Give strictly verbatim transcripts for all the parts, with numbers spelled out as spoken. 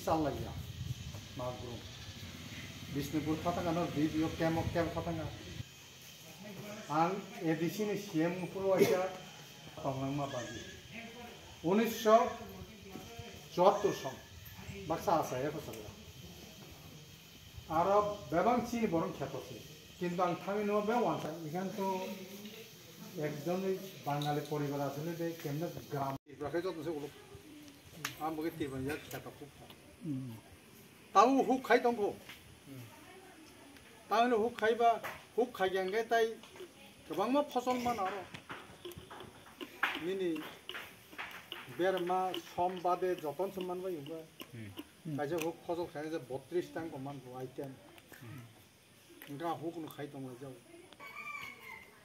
Challaiya. Magrum. Bishnupur phathangano D P O camp o camp phathanga. Ang A D C ni C M phuru waisa tonglangma bagi. Unisho chuattor song. Baksa asa ya kosala. Aro bebang chini borong kheto se. Kintu ang thangwi no be wansa. Ikan to ekjon Bangali poribar asole de kemne gram. Tripura khe joto se ulo. Ang bo khe Tripura ya kheto khub. Tao huk khai tongkho. Tao huk khaiba, huk khai yang khe tai kwbangma phosol man aro. Nini berma som bade joton se man bai huk. Kaisa huk phosol khai je botris tang ko man item. Hingke huk no khai tong lai jao.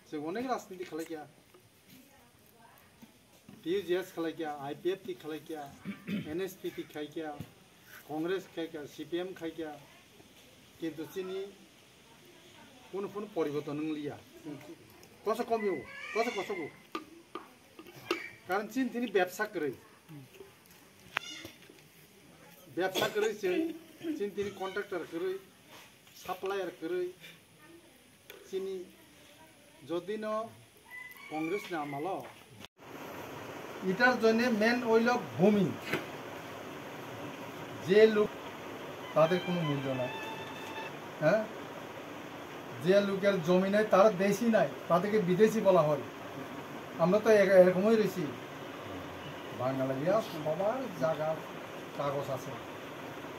Se onek rajniti khalai kya. T U G S khalai kya, I P F T khalai kya, N S P T khai kya, Congress khai kya, C P M khai kya. Kintu chini kuno kuno poriborton wng liya. Koso komio, koso koso go. Karon chini tini bebsa kwrwi. Bebsa kwrwi se, chini tini contractor kwrwi, supplier kwrwi, chini jodi no Congress ni amalo. এটার জন্য মেন হইল ভূমি। যে লোক, তাদের কোনো মূল্য নাই। হ্যাঁ, যে লোকের জমি নাই, তারা দেশি নাই, তাদেরকে বিদেশি বলা হয়। আমরা তো এ-, এরকমই রয়েছি। বাঙালিরা সবার জায়গার কাগজ আছে।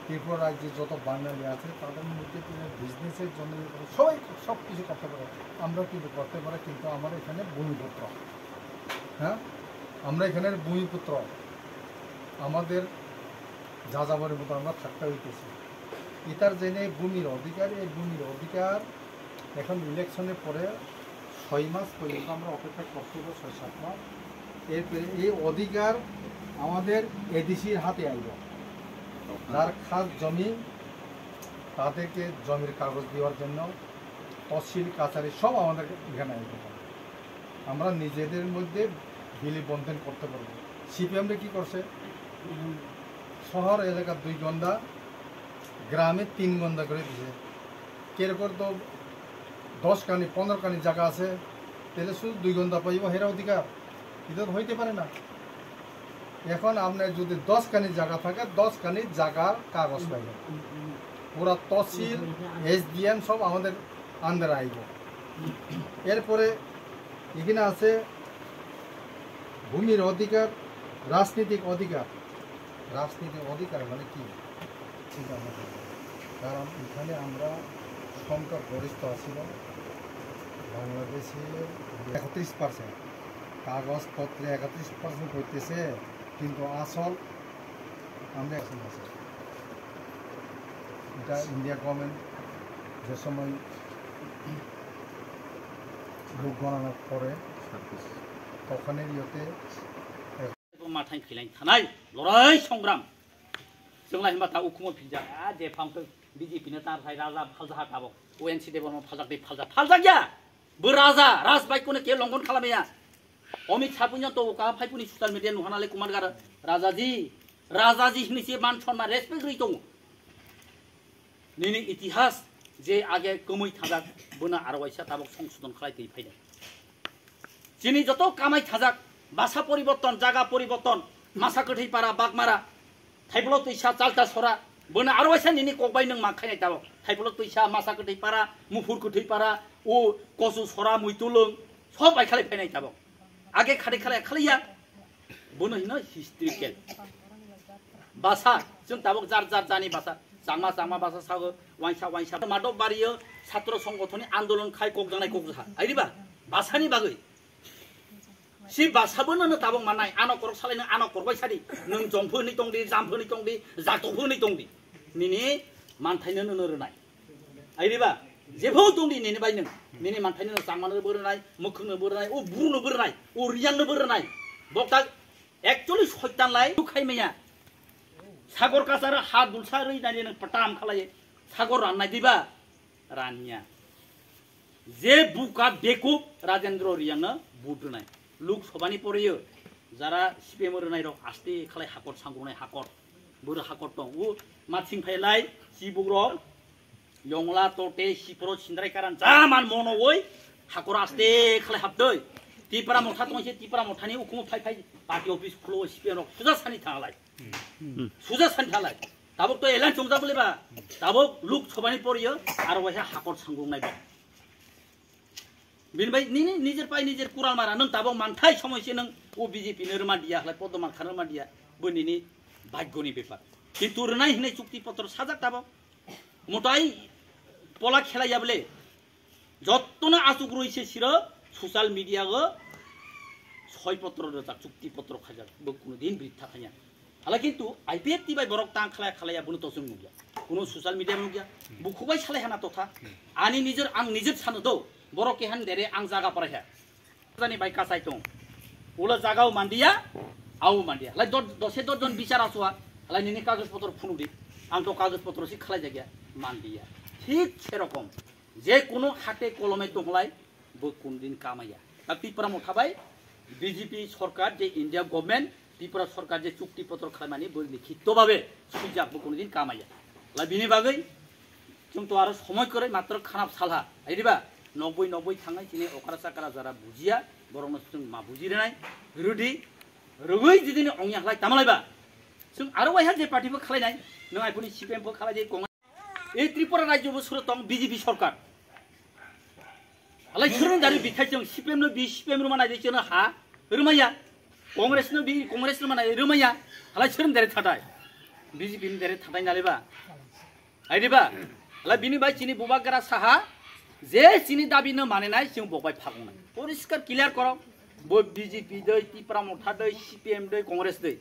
ত্রিপুরা রাজ্যে যত বাঙালি আছে, তাদের মধ্যে থেকে বিজনেসের জন্য সবাই সব কিছু করতে পারে, আমরাও কিন্তু করতে পারি, কিন্তু আমার এখানে ভূমিপুত্র, হ্যাঁ, আমরা এখানের ভূমিপুত্র, আমাদের যাযাবরের মতো আমরা থাকতে হইতেছে। এটার জন্য ভূমির অধিকার, এই ভূমির অধিকার এখন ইলেকশনের পরে ছয় মাস পর্যন্ত আমরা অপেক্ষা করতে হবে, ছয় সাত মাস। এরপরে এই অধিকার আমাদের এডিসির হাতে আইব। যার খাস জমি, তাদেরকে জমির কাগজ দেওয়ার জন্য তহসিল কাছারি সব আমাদের এখানে আইব। আমরা নিজেদের মধ্যে বিলি বন্ধন করতে পারবো। সিপিএমরা কি করছে? শহর এলাকা দুই গন্ডা, গ্রামে তিন গন্ডা করে দিছে। কেরকর তো দশ কানি, পনেরো কানি জায়গা আছে, তাহলে শুধু দুই গন্ডা পাইব হেরা অধিকার, এটা তো হইতে পারে না। এখন আপনি যদি দশ কানি জায়গা থাকে, দশ কানি জায়গার কাগজ পাইবেন। পুরা তহসিল, এসডিএম সব আমাদের আন্ডারে আইব। এরপরে এখানে আছে ভূমির অধিকার, রাজনৈতিক অধিকার। রাজনৈতিক অধিকার মানে কি? ঠিক আছে, কারণ এখানে আমরা সংখ্যাগরিষ্ঠ আছি, বাংলাদেশে একত্রিশ পার্সেন্ট, কাগজপত্রে একত্রিশ পার্সেন্ট হইতেছে, কিন্তু আসল আমরা এখন আছে। এটা ইন্ডিয়া গভর্নমেন্ট যে সময় লোক গণনা করে, তখনই ইয়েতে Mathai khilai thanai lorai songram. Chwng lai himba ta ukhumo phinjak, a je phang twi B J P no tar khai raja phalja ha tabok. O N C Debbarma phaljak de phalja, phaljak ya. Bo raja, raj bai kono ke longon khalamaya. Amit Shah punya to ka phai puni social media nuhana le Kumar gar raja ji, raja ji hini se man sonma respect rwi tongo. Nini itihas je age kwmwi thajak, bono aro waisa tabok songsodon khlai twi phaida. Chini joto kamai thajak, basa poriborton, jaga poriborton, masa kwthwi para, bagmara, thaipholo twisa, chalta sora, bono aro waisa nini kokbai nwng ma khainai tabok. Thaipholo twisa, masa kwthwi para, muphur kwthwi para, o kosu sora, muitulung, sob bai khalai phainai tabok. Age khade khalai khaliya, bono hino historical. Basa, chwng tabok jar jar jani basa, changma changma basa sago, waisa waisa. Madok bariyo, satro songothoni andolon khai kokjaknai kokjakha. Airiba, basani bagwi. Si basa bono no tabok manai, ano korok salai no ano korok bai sadi. Nwng jomphoni tongdi, jamphoni tongdi, jaktophoni tongdi. Nini manthaino no rwnai. Airiba, jebo tongdi nini bai nwng. Nini manthaino no changmano bo rwnai, mukhungno bo rwnai, o buruno bo rwnai, o riyangno bo rwnai. Bokta actually soitan lai, tu khai maya. Sagor kasar ha dulsa rwi nani nwng patam khalai. Sagor ran nai diba? Ranya. Je buka bekup Rajendra Riyangno vote rwnai. Lok Sabhani poriyo jara C P M rwnai rok aste khalai hakot sangrunai hakot. Boro hakor tong. O matsing phailai, chibukrok, yongla, tote, sipro, sindrai karan, jaman mono oi, hakor aste khalai haptoi. Tipra motha tong se, Tipra mothani ukumo phai phai, party office khulo, C P M rok, suja sani thanglai. Suja sani thanglai. Tabok to elan chongjak bole ba, tabok Lok Sabhani poriyo, aro waisa hakor sangrung nai ba. Bini bai nini nijer pai nijer kural mara, nwng tabok manthai somoi se nwng o B J P no rwma diya, halai Podma Khan rwma diya, bo nini bhaggoni bepar. Kintu rwnai hinwi chukti potro sajak tabok. Motai pola khelai ya bole. Jottono achuk rwi se siro social media o soi potro rwjak, chukti potro khaijak, bo kuno din britha thanya. Hala kintu I P F T bai borok tang khalai khalai ya, bono to chwng nukya. Kuno social media nukya. Bukhuk bai salai hana totha. Ani nijor, ang nijor sano do. Borok kehan dere ang jaga parai ha. Jani bai kasai tong. Ulo jaga o mandiya, au mandiya. Lai dot, dose dot jon bichar aswa. Lai nini kagoj potro phunu di. Ang to kagoj potro si khalai jagya. Mandiya. Thik serokom. Je kuno hate kolome tonglai, bo kun din kamaya. Ta Tipra motha bai B J P sorkar je India government, Tipra sorkar je chukti potro khlaimani bo likhito babe swijak bo kun din kamaya. La bini bagwi chwng to aro somoi kwrwi matro khanap salha. Ai diba? Nokboi nokboi thangnai chini okra chakra jara bujiya, borokno chwng ma buji rwnai. Rudi, rugwi jidini ongya khlai tamalai ba. Chwng aro waiha je party bo khlainai, nwng aipuni C P M bo khlai di, Congress. Ei Tripura rajyo bo suro tong B J P sorkar. Alai suro dari bithai chwng C P M no bi C P M rwma nai de chwng ha rwmaya. Congress no bi Congress rwma nai rwmaya. Alai suro dere thatai. B J P ni dere thatai nalai ba. Ai di ba. Alai bini bai chini Bubagra saha je chini dabi no mane nai chwng bok bai phagung nai. Poriskar clear koro. Bo B J P dei, Tipra Motha dei, C P M dei, Congress dei.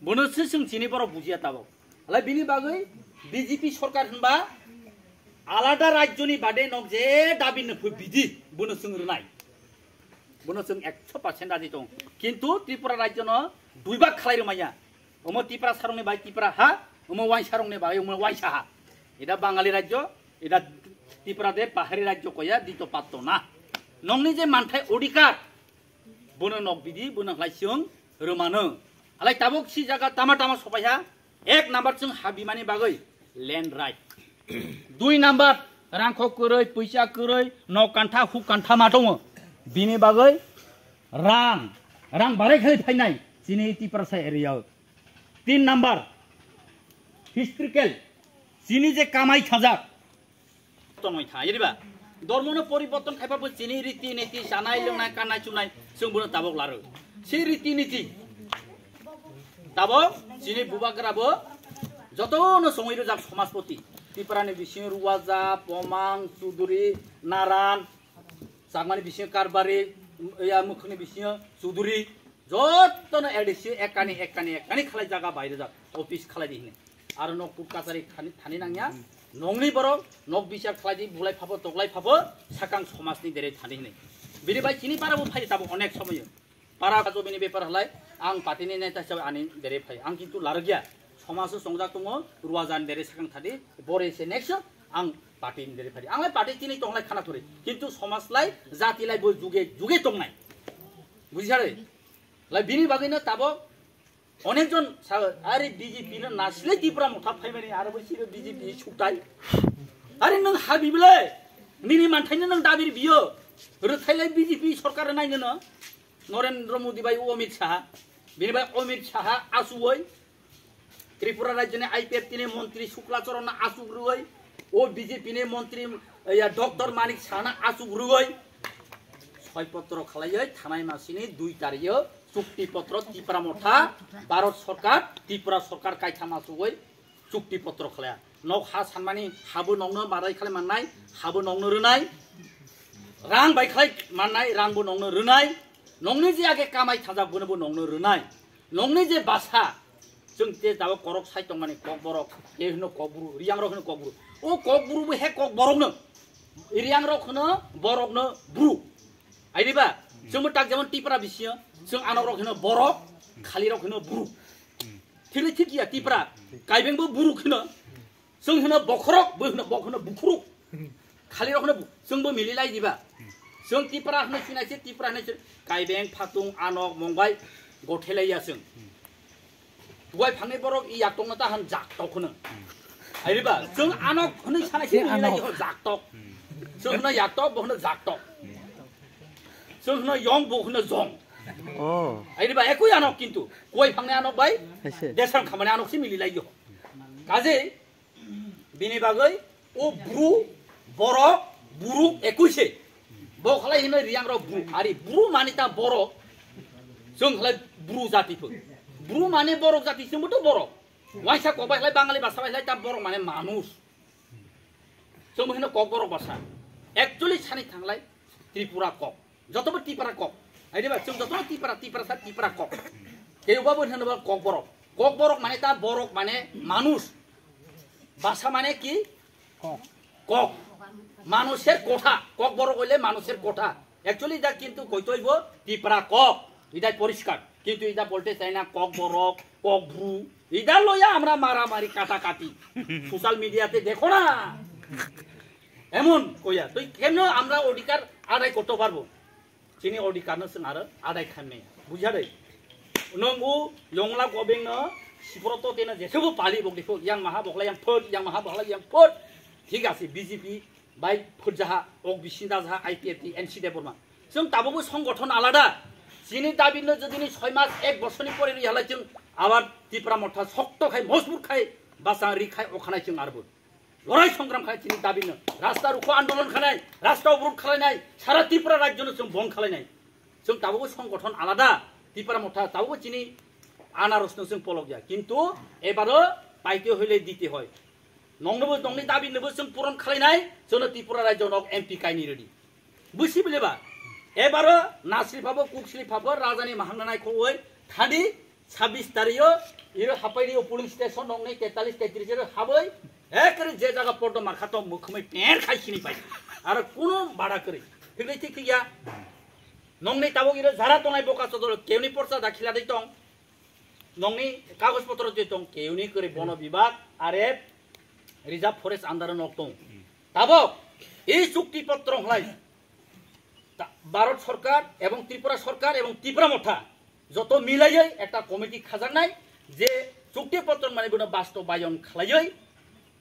Bono se chwng chini borok bujiya tabok. Alai bini bagwi B J P sorkar hinba alada rajyoni bade nok je dabi nuphu bidi bono chwng rwnai. Bono chwng ekso percent raji tong. Kintu Tripura rajyono duibak khalai rwmaya. Omo Tipra sarongni bai Tipra ha, omo waisa rongni bai omo waisa ha. Ida Bangali rajyo, ida Tipra de pahari rajyo koya dito patto na. Nokni je manthai odhikar, bono nok bidi, bono hlai chwng rwmano. Alai tabok si jaga tama tama sopai ha, ek number chwng ha bimani bagwi land right. Dui number rangkho kwrwi, puisa kwrwi, nok kantha, huk kantha ma tongo. Bini bagwi rang, rang barai khali phainai chini Tiprasa area o. Tin number historical chini je kamai thajak, tongwi tha, yari ba? Dormo no poriborton khaiba bo chini riti niti, chanai lwngnai, kannai chunai, chwng bono tabok laro. Se riti niti tabok chini Bubagra bo joto no songwi rwjak somajpoti. Tipra ni bisingo Ruwaja, Pomang, Chuduri, Naran, Chakmani bisingo Karbari, ya Mukhuni bisingo Chuduri, joto no A D C ekani, ekani, ekani khalai jaga bai rwjak, office khalai di hini. Aro nok kut kachari khani, thani nangya. Nokni borok nok bichar khlai di, bulai phabo, toklai phabo, sakang somajni dere thani hinwi. Bini bai chini para bo phai tabok onek somoyo. Para jobini bepar halai, ang party ni neta hisabe ani dere phai. Ang kintu laragya. Somaj o chongjak tongo, Ruwajan dere sakang thadi, bore se next ang party ni dere phai. Ang lai party tini tonglai khana thori. Kintu somaj lai, jati lai bo juge, juge tongnai. Bujisare? Lai bini bagwi no tabok Onekjon sa, "Are B J P no nasilai Tipra Motha phaimani, aro bo siro B J P suktai." Are nwng habi bele, nini manthaino nwng dabir biyo. Rwthailai B J P sorkar naino no. Narendra Modi bai Amit Shah, bini bai Amit Shah asuoi. Tripura rajyoni I P F T ni montri Shukla Charan no asuk rwoi. O B J P ni montri, ya, Doctor Manik Saha no asuk rwoi. Soi potro khalaioi thanai masini dui tario. Chukti potro Tipra Motha, Bharat Sarkar, Tripura Sarkar kaitham asugwi chukti potro khlaya. Nok ha sanmani habo nokno marai khlai mannai, habo nokno rwnai. Rang bai khlai mannai, rang bo nokno rwnai. Nokni je age kamai thajak bono bo nokno rwnai. Nokni je basa, chwng te tabok korok sai tongmani kok borok, te hino kok buru, riyang rok hino kok buru. O kok buru bo he kok borok no. Riyang rok hino borok no buru. Ai diba? Chwngbo tak jemon Tipra bisingo, chwng anok rok hino borok, khali rok hino buruk. Thikle thik ya Tipra, kaibeng bo buruk hino. Chwng hino bokhorok, bo hino bok hino bukhuruk. Khali rok hino bu-, chwngbo mililai diba? Chwng Tipra hino sinai se, Tipra hino se, kaibeng phatung anok mongbai gothelai ya chwng. Kuwai phangni borok i yaktok no ta han jaktok hwno. Airiba, chwng anok hwnwi sana sini anok. Jaktok. Chwng hwno yaktok, bo hwno jaktok. Chwng hwno yong, bo hwno jong. Oh. Airiba, ekui anok kintu. Kuwai phangni anok bai, desam khamani anok si mili lai yo. Kaje, bini bagwi o bru, borok, buru ekui se. Bo khalai hino riang rok bru. Ari bru mani ta borok. Chwng khalai bru jati pho. Bru mani borok jati chwngbo to borok. Waisa kok bai khalai Bangali basa bai khalai ta borok mane manus. Chwng hino kok borok basa. Actually sani thanglai Tripura kok. Jotobo Tipra kok. Aidi ba chwng jotobo Tipra, Tipra sa Tipra kok. Keu ba bo hino ba kok borok. Kok borok mane ta borok mane manus. Basa mane ki? Kok. Kok. Manusher kotha. Kok borok oile manusher kotha. Actually ida kintu koitoi bo Tipra kok. Idai poriskar. Kintu ida bolte chai na kok borok, kok bru. Ida loya amra maramari katakati. Social media te dekho na. Emon koya. Tui kemno amra odhikar adai korte parbo. Chini odhikar no chwng aro adai khaimaya. Bujha dai. Nung u yongla gobeng no siproto tena jesebo pali bok dikho. Yang maha bokla yang phot, yang maha bokla yang phot. Thik ase, B J P bai phutjaha, ok bisinda jaha, I P F T, N C Debbarma. Chwng tabukbo songgothon alada. Chini dabi no jodi ni soi mas, ek bosorni pore ri halai chwng abar Tipra Motha sokto khai, mojbut khai, bachang ri khai, okhanai chwng arbo. Lorai songram khai chini dabi no. Rasta rukho andolon khanai, rasta obrod khlainai, sara Tripura rajyo no chwng bon khlainai. Chwng tabukbo songgothon alada, Tipra Motha tabukbo chini anaros no chwng polok ya. Kintu ebaro paite hoile dite hoi. Nongnobo, nongni dabi nobo chwng puron khlainai, chwngno Tripura rajyo nok M P kaini rwdi. Busi bile ba? Ebaro nasri phabo, kuksri phabo, rajani mahang nanai khowoi, thadi, sabis tario, iro hapai rio polling station nongni tetalis tetris iro haboi, ekre je jaga pordo markhato mukhumai pen khai sini pai. Aro kuno bada kri. Thik thik thik ya. Nongni tabok iro jara tongnai boka sodor, keuni porsa da khila dei tong. Nongni kagoj potro twi tong, keuni kwrwi bono bibhag, R F, reserve forest under nok tong. Tabok, ei chukti potro hlai, ta-, Bharat Sarkar ebong Tripura Sarkar ebong Tipra Motha joto milaiwi ekta committee khajaknai je chukti potro mani bono bastobayon khlaiwi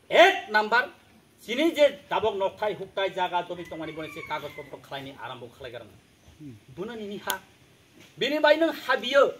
ek number chini je tabok nokthai hukthai jaga jomi tongmani bono se kagoj potro khlaini arambo khlaigarma. Bono nini ha. Bini bai nwng ha biyo.